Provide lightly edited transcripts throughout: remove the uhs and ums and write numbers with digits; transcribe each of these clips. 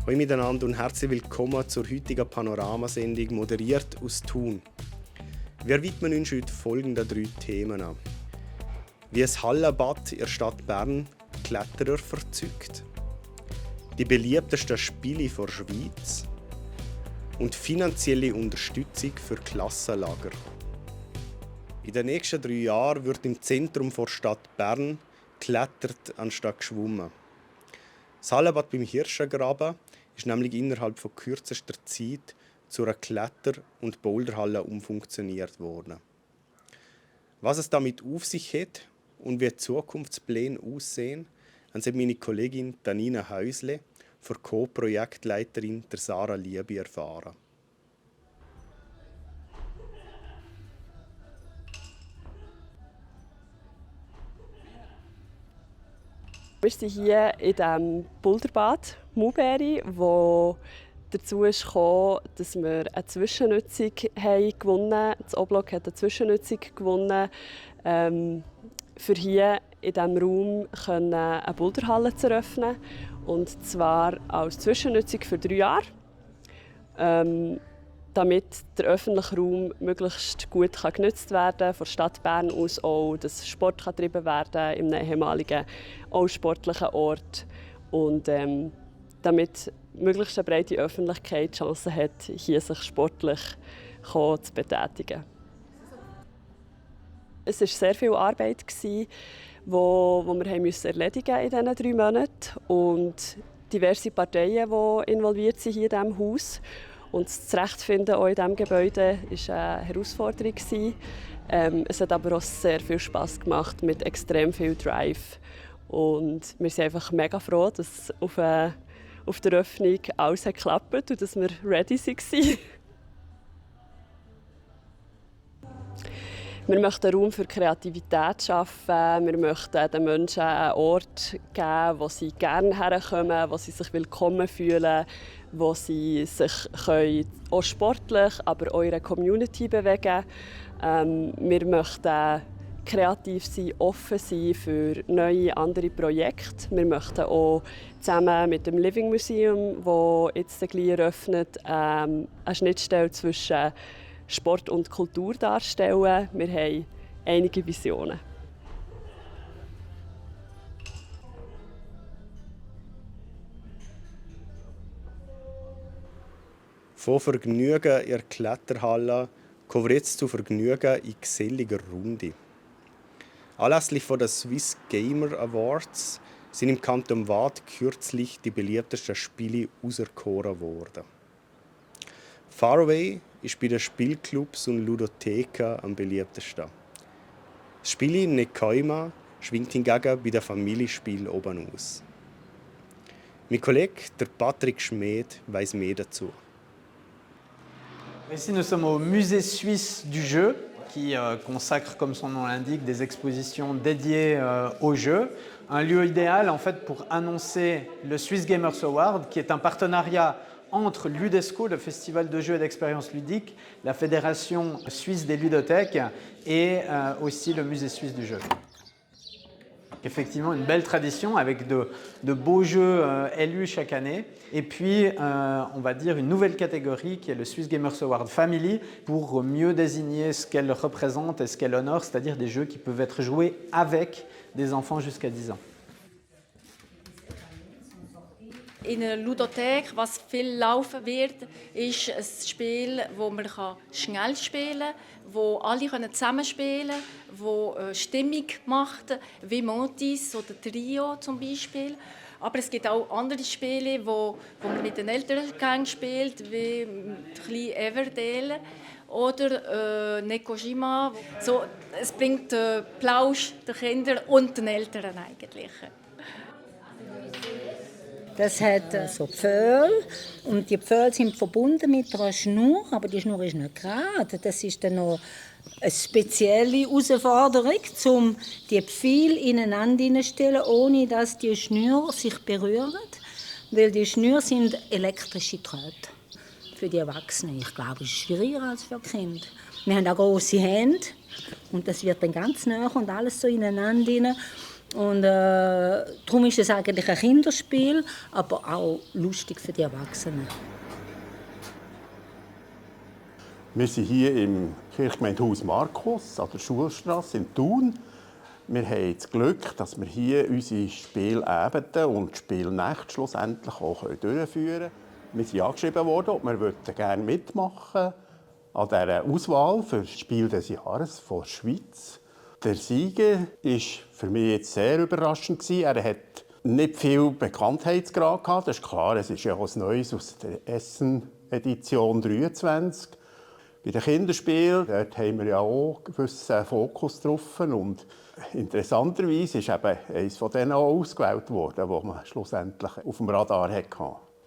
Hallo miteinander und herzlich willkommen zur heutigen Panoramasendung, moderiert aus Thun. Wir widmen uns heute folgenden 3 Themen an. Wie ein Hallenbad in der Stadt Bern Kletterer verzückt, die beliebtesten Spiele der Schweiz und finanzielle Unterstützung für Klassenlager. In den nächsten 3 Jahren wird im Zentrum der Stadt Bern geklettert anstatt geschwommen. Das Hallenbad beim Hirschengraben ist nämlich innerhalb von kürzester Zeit zu einer Kletter- und Boulderhalle umfunktioniert worden. Was es damit auf sich hat und wie die Zukunftspläne aussehen, haben meine Kollegin Danina Häusle von der Co-Projektleiterin Sarah Liebe erfahren. Wir sind hier in diesem Boulderbad Mauberi, wo dazu ist gekommen, dass wir eine Zwischennutzung haben gewonnen. Das Oblog hat eine Zwischennutzung gewonnen, für hier in diesem Raum eine Boulderhalle zu eröffnen. Und zwar als Zwischennutzung für 3 Jahre. Damit der öffentliche Raum möglichst gut genutzt werden kann, von der Stadt Bern aus auch, dass Sport getrieben werden kann, in einem ehemaligen auch sportlichen Ort. Und damit möglichst eine breite Öffentlichkeit die Chance hat, hier sich sportlich zu betätigen. Es war sehr viel Arbeit, die wir erledigen mussten in diesen 3 Monaten. Und diverse Parteien, die involviert sind hier in diesem Haus. Und das Zurechtfinden auch in diesem Gebäude war eine Herausforderung. Es hat aber auch sehr viel Spass gemacht, mit extrem viel Drive. Und wir sind einfach mega froh, dass auf der Öffnung alles geklappt hat und dass wir ready waren. Wir möchten Raum für Kreativität schaffen. Wir möchten den Menschen einen Ort geben, wo sie gerne herkommen, wo sie sich willkommen fühlen, wo sie sich auch sportlich, aber auch in der Community bewegen können. Wir möchten kreativ sein, offen sein für neue, andere Projekte. Wir möchten auch zusammen mit dem Living Museum, das jetzt gleich eröffnet, eine Schnittstelle zwischen Sport und Kultur darstellen. Wir haben einige Visionen. Von Vergnügen in der Kletterhalle kommen wir jetzt zu Vergnügen in geselliger Runde. Anlässlich der Swiss Gamer Awards sind im Kanton Waadt kürzlich die beliebtesten Spiele auserkoren worden. Faraway ist bei den Spielclubs und Ludotheken am beliebtesten. Das Spiel Nekaima schwingt hingegen bei den Familienspielen oben aus. Mein Kollege, der Patrick Schmed, weiss mehr dazu. Ici, nous sommes au Musée suisse du jeu, qui consacre, comme son nom l'indique, des expositions dédiées au jeu. Un lieu idéal en fait, pour annoncer le Swiss Gamers Award, qui est un partenariat entre l'UDESCO, le Festival de jeux et d'expériences ludiques, la Fédération suisse des ludothèques et aussi le Musée suisse du jeu. Effectivement, une belle tradition avec de beaux jeux élus chaque année. Et puis, on va dire une nouvelle catégorie qui est le Swiss Gamers Award Family pour mieux désigner ce qu'elle représente et ce qu'elle honore, c'est-à-dire des jeux qui peuvent être joués avec des enfants jusqu'à 10 ans. In einer Ludothek, was viel laufen wird, ist ein Spiel, das man schnell spielen kann, wo alle zusammenspielen können, das Stimmung macht, wie Montis oder Trio zum Beispiel. Aber es gibt auch andere Spiele, wo man mit den Elterngängen spielt, wie kleine Everdale oder Nekojima. So, es bringt Plausch den Kindern und den Eltern eigentlich. Das hat so Pfähle und die Pfähle sind verbunden mit einer Schnur, aber die Schnur ist nicht gerade. Das ist dann noch eine spezielle Herausforderung, um die Pfeile ineinander zu stellen, ohne dass die Schnur sich berühren, weil die Schnur sind elektrische Drähte für die Erwachsenen. Ich glaube, es ist schwieriger als für Kinder. Wir haben auch grosse Hände und das wird dann ganz nah und alles so ineinander. Und darum ist es eigentlich ein Kinderspiel, aber auch lustig für die Erwachsenen. Wir sind hier im Kirchgemeindehaus Markus an der Schulstrasse in Thun. Wir haben das Glück, dass wir hier unsere Spielabende und Spielnächte schlussendlich auch durchführen können. Wir sind angeschrieben worden, ob wir gerne mitmachen an dieser Auswahl für das Spiel des Jahres von der Schweiz. Der Sieger war für mich jetzt sehr überraschend. Er hat nicht viel Bekanntheitsgrad gehabt. Das ist klar, es ist ja auch Neues aus der Essen-Edition 23. Bei den Kinderspielen dort haben wir ja auch einen gewissen Fokus drauf. Und interessanterweise ist eben eines von denen auch ausgewählt worden, das man schlussendlich auf dem Radar hatte.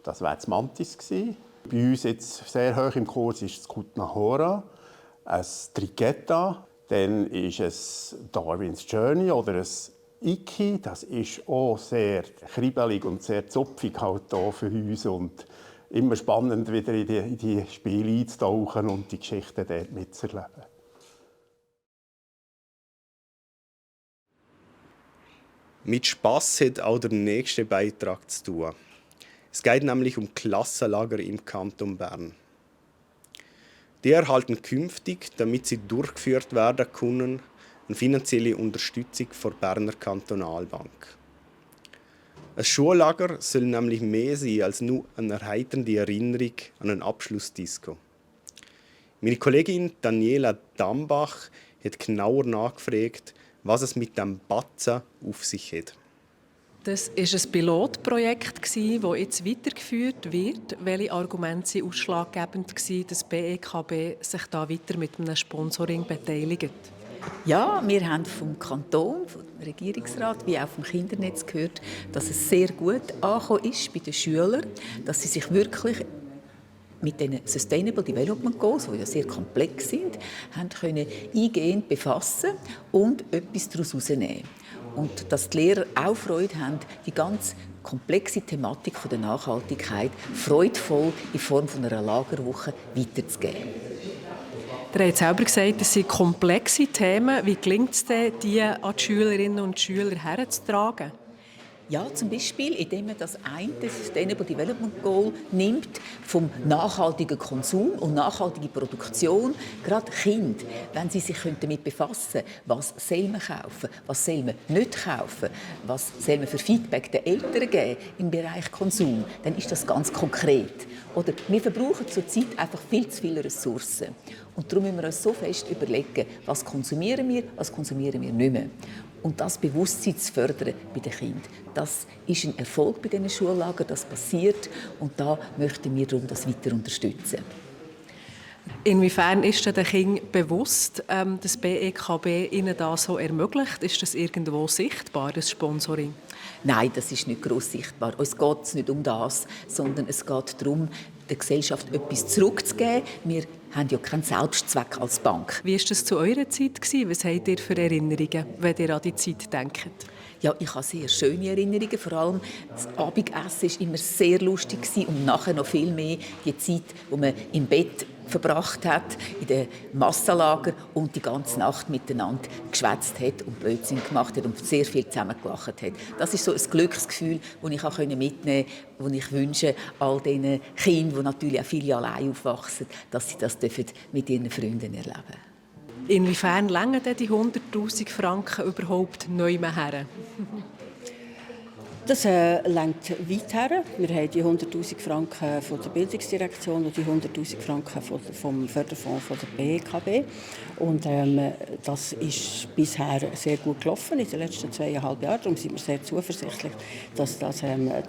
Das war das Mantis. Bei uns jetzt sehr hoch im Kurs ist das Kutna-Hora, ein Triketta, dann ist es Darwin's Journey oder ein Iki. Das ist auch sehr kribbelig und sehr zupfig halt hier für uns. Und immer spannend, wieder in die Spiele einzutauchen und die Geschichten dort mitzuerleben. Mit Spass hat auch der nächste Beitrag zu tun. Es geht nämlich um Klassenlager im Kanton Bern. Die erhalten künftig, damit sie durchgeführt werden können, eine finanzielle Unterstützung von der Berner Kantonalbank. Ein Schullager soll nämlich mehr sein als nur eine erheiternde Erinnerung an einen Abschlussdisco. Meine Kollegin Daniela Dambach hat genauer nachgefragt, was es mit dem Batzen auf sich hat. Das war ein Pilotprojekt, das jetzt weitergeführt wird. Welche Argumente waren ausschlaggebend, dass die BEKB sich da weiter mit einem Sponsoring beteiligt? Ja, wir haben vom Kanton, vom Regierungsrat wie auch vom Kindernetz gehört, dass es sehr gut angekommen ist bei den Schülern, dass sie sich wirklich mit den Sustainable Development Goals, die ja sehr komplex sind, haben können eingehend befassen und etwas daraus herausnehmen. Und dass die Lehrer auch Freude haben, die ganz komplexe Thematik der Nachhaltigkeit freudvoll in Form von einer Lagerwoche weiterzugeben. Ihr habt selber gesagt, das sind komplexe Themen. Wie gelingt es denn, die an die Schülerinnen und Schüler herzutragen? Ja, zum Beispiel, indem man das eine Sustainable Development Goal nimmt vom nachhaltigen Konsum und nachhaltige Produktion. Gerade Kinder, wenn sie sich damit befassen können, was soll man kaufen, was soll man nicht kaufen, was soll man für Feedback den Eltern geben im Bereich Konsum, dann ist das ganz konkret. Oder wir verbrauchen zurzeit einfach viel zu viele Ressourcen. Und darum müssen wir uns so fest überlegen, was konsumieren wir nicht mehr. Und das Bewusstsein zu fördern bei den Kindern. Das ist ein Erfolg bei diesen Schullagern, das passiert. Und da möchten wir darum das weiter unterstützen. Inwiefern ist den Kindern bewusst, dass BEKB ihnen das so ermöglicht? Ist das irgendwo sichtbar, das Sponsoring? Nein, das ist nicht gross sichtbar. Uns geht es nicht um das, sondern es geht darum, der Gesellschaft etwas zurückzugeben. Wir haben ja keinen Selbstzweck als Bank. Wie war das zu eurer Zeit? Was habt ihr für Erinnerungen, wenn ihr an die Zeit denkt? Ja, ich habe sehr schöne Erinnerungen. Vor allem das Abendessen war immer sehr lustig und nachher noch viel mehr die Zeit, wo man im Bett verbracht hat, in den Massenlager und die ganze Nacht miteinander geschwätzt hat und Blödsinn gemacht hat und sehr viel zusammen gelacht hat. Das ist so ein Glücksgefühl, das ich auch mitnehmen konnte, das ich wünsche all diesen Kindern, die natürlich auch viele allein aufwachsen, dass sie das mit ihren Freunden erleben dürfen. Inwiefern reichen denn die 100'000 Franken überhaupt neu her? Das reicht weit her. Wir haben die 100'000 Franken von der Bildungsdirektion und die 100'000 Franken vom Förderfonds von der BEKB. Und das ist bisher sehr gut gelaufen in den letzten 2,5 Jahren. Darum sind wir sehr zuversichtlich, dass das eine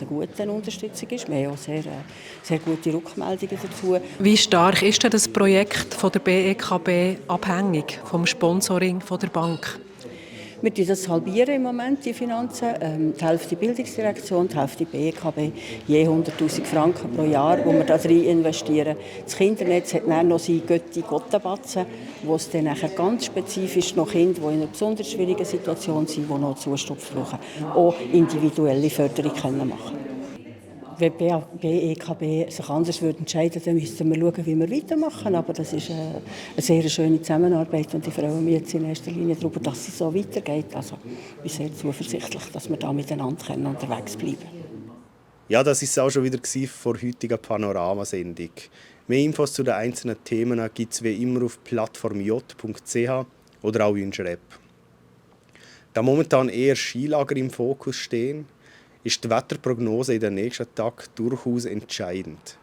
gute Unterstützung ist. Wir haben auch sehr gute Rückmeldungen dazu. Wie stark ist denn das Projekt von der BEKB abhängig vom Sponsoring von der Bank? Wir halbieren im Moment die Finanzen. Die Hälfte Bildungsdirektion, die Hälfte BEKB, je 100'000 Franken pro Jahr, die wir da rein investieren. Das Kindernetz hat dann noch seine Götti-Gottenbatzen, wo es dann nachher ganz spezifisch noch Kinder, die in einer besonders schwierigen Situation sind, die noch Zustupf brauchen, auch individuelle Förderung machen können. wenn BEKB sich anders entscheiden würde, dann müssten wir schauen, wie wir weitermachen. Aber das ist eine sehr schöne Zusammenarbeit und ich freue mich jetzt in erster Linie darüber, dass es so weitergeht. Also ich bin sehr zuversichtlich, dass wir da miteinander unterwegs bleiben können. Ja, das ist auch schon wieder vor heutiger Panoramasendung. Mehr Infos zu den einzelnen Themen gibt es wie immer auf plattformj.ch oder auch in unserer App. Da momentan eher Skilager im Fokus stehen, ist die Wetterprognose in den nächsten Tagen durchaus entscheidend.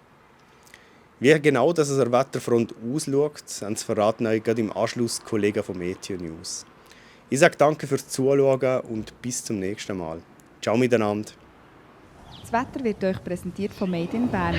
Wie genau das der Wetterfront ausschaut, verraten euch gerade im Anschluss die Kollegen von Meteo News. Ich sage danke fürs Zuschauen und bis zum nächsten Mal. Ciao miteinander. Das Wetter wird euch präsentiert von Made in Bern.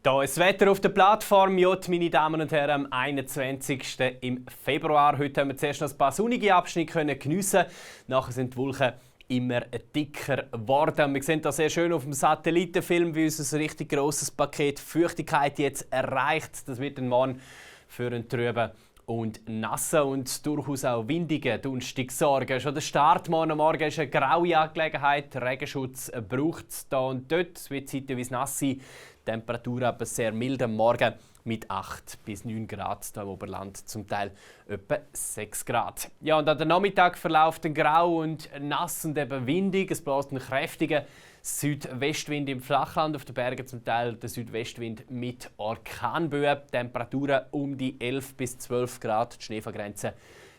Hier ist das Wetter auf der Plattform J, meine Damen und Herren, am 21. im Februar. Heute haben wir zuerst noch ein paar sonnige Abschnitte geniessen. Nachher sind die Wolken immer dicker geworden. Wir sehen das sehr schön auf dem Satellitenfilm, wie uns ein richtig grosses Paket Feuchtigkeit jetzt erreicht. Das wird dann morgen für einen trüben und nassen und durchaus auch windigen Donnerstag sorgen. Schon der Start morgen Morgen ist eine graue Angelegenheit. Regenschutz braucht es hier und dort. Es wird zeitweise nass sein. Die Temperatur aber sehr mild am Morgen mit 8 bis 9 Grad, hier im Oberland zum Teil etwa 6 Grad. Ja, und an der Nachmittag verläuft ein grau und nass und eben windig. Es bläst einen kräftigen Südwestwind im Flachland, auf den Bergen zum Teil der Südwestwind mit Orkanböen. Temperaturen um die 11 bis 12 Grad, die Schneefallgrenze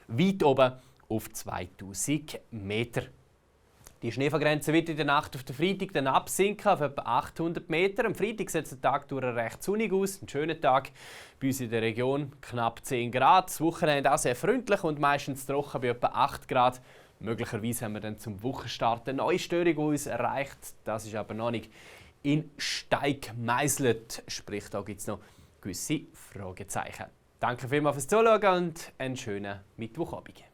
weit oben auf 2000 Meter. Die Schneefallgrenze wird in der Nacht auf den Freitag dann absinken auf etwa 800 Meter. Am Freitag sieht der Tag durch recht sonnig aus. Ein schöner Tag bei uns in der Region, knapp 10 Grad. Das Wochenende auch sehr freundlich und meistens trocken bei etwa 8 Grad. Möglicherweise haben wir dann zum Wochenstart eine neue Störung, die uns erreicht. Das ist aber noch nicht in Stein gemeißelt. Sprich, da gibt es noch gewisse Fragezeichen. Danke vielmals fürs Zuschauen und einen schönen Mittwochabend.